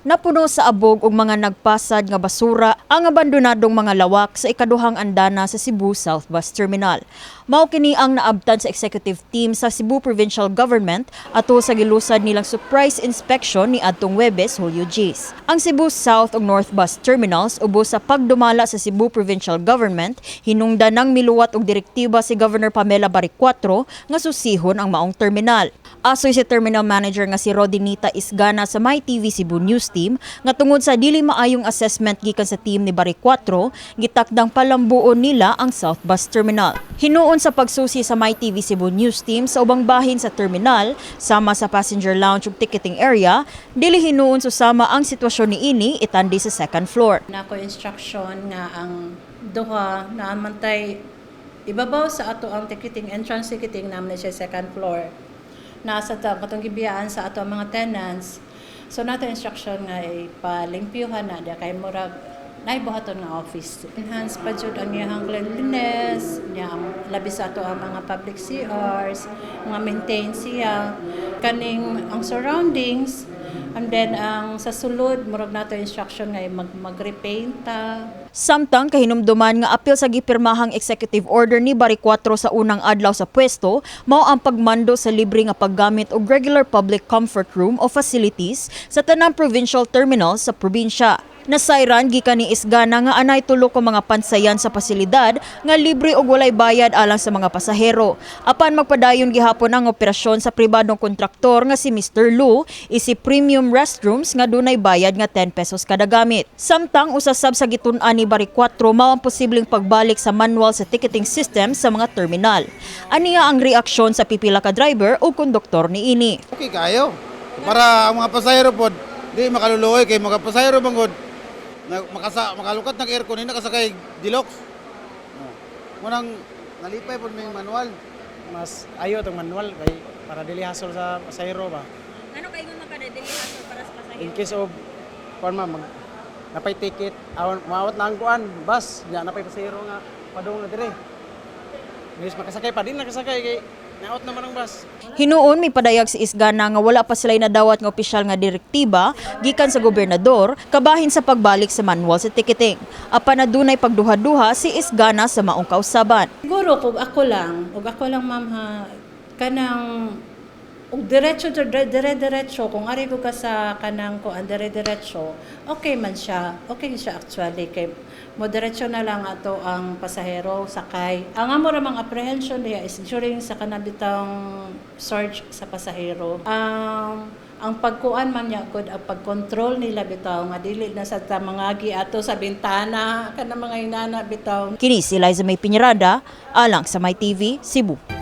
Napuno sa abog ug mga nagpasad nga basura ang abandonadong mga lawak sa ikaduhang andana sa Cebu South Bus Terminal. Mao kini ang naabtan sa executive team sa Cebu Provincial Government ato sa gilusad nilang surprise inspection ni adtong Webes, Hulyo 10. Ang Cebu South ug North Bus Terminals ubos sa pagdumala sa Cebu Provincial Government hinungdan ng miluwat og direktiba si Governor Pamela Baricuatro nga susihon ang maong terminal. Asoy si terminal manager nga si Rodinita Isgana sa MyTV Cebu News Team nga tungod sa dili maayong assessment gikan sa team ni Baricuatro, gitakdang palambuon nila ang South Bus Terminal. Hinuon sa pagsusi sa MyTV Cebu News Team sa ubang bahin sa terminal, sama sa passenger lounge ug ticketing area, dili hinuon susama ang sitwasyon niini itandi sa second floor. Nako instruction nga ang duha na mantay ibabaw sa ato ang ticketing, entrance ticketing naman na siya second floor. Nasa ta katong gibiyaan sa ato ang mga tenants. So nato instruction nga ipalimpyuhan na diya kay murag naibuhaton nga office. Enhance pa jud ang iyang cleanliness, niya ang labi sa ato ang mga public CRs, nga maintain siya kaning ang surroundings, and then ang sa sulod murag nato instruction nga mag repaint ta. Samtang kahinumduman nga apil sa gipirmahang executive order ni Baricuatro sa unang adlaw sa pwesto, mao ang pagmando sa libre nga paggamit og regular public comfort room o facilities sa tanang provincial terminals sa probinsya. Nasayran gikan ni Isgana nga anay tulo ka mga pansayan sa pasilidad nga libre og walay bayad alang sa mga pasahero. Apan magpadayon gihapon ang operasyon sa pribadong kontraktor nga si Mr. Lu isip premium restrooms nga dunay bayad nga 10 pesos kada gamit. Samtang usa sab sa gitun-an ni Baricuatro mao ang posibleng pagbalik sa manual sa ticketing system sa mga terminal. Aniya ang reaksyon sa pipila ka driver o konduktor niini. Okay kayo. Para ang mga pasahero pod di makaluluoy kay mga pasahero bangod na makalukat ng aircon hindi nakasakay deluxe. Oh. Munang nalipay pod may manual. Mas ayo itong manual kay para dili hassle sa pasahero ba. Ano kay ingon man dili hassle para sa pasahero? In case of kuan ma'am, mag napay ticket, awan maawat na ang kuan, bus, nya napay pasahero nga padung na dire. Bilis makasakay pa din nakasakay kay naot naman ang bus. Hinuon may padayag si Isgana nga wala pa sila'y nadawat nga opisyal nga direktiba gikan sa gobernador kabahin sa pagbalik sa manual sa ticketing. Apan adunay pagduha-duha si Isgana sa maong kausaban. Siguro kung ako lang, ug ako lang, ma'am, ha, kanang ug diretso dire diretso kung ari ko ka sa kanang ko ang dire diretso, okay man siya. Okay siya actually kay mo diretso na lang ato ang pasahero sakay. Ang amo ra mang apprehension diha is during sa kanang bitang surge sa pasahero. Ang pagkuan man niya gud, ang pagkontrol nila bitaw nga dili na sa ta mangagi ato sa bintana kanang mga inana bitaw. Kini si Liza May Piñerada, alang sa My TV, Cebu.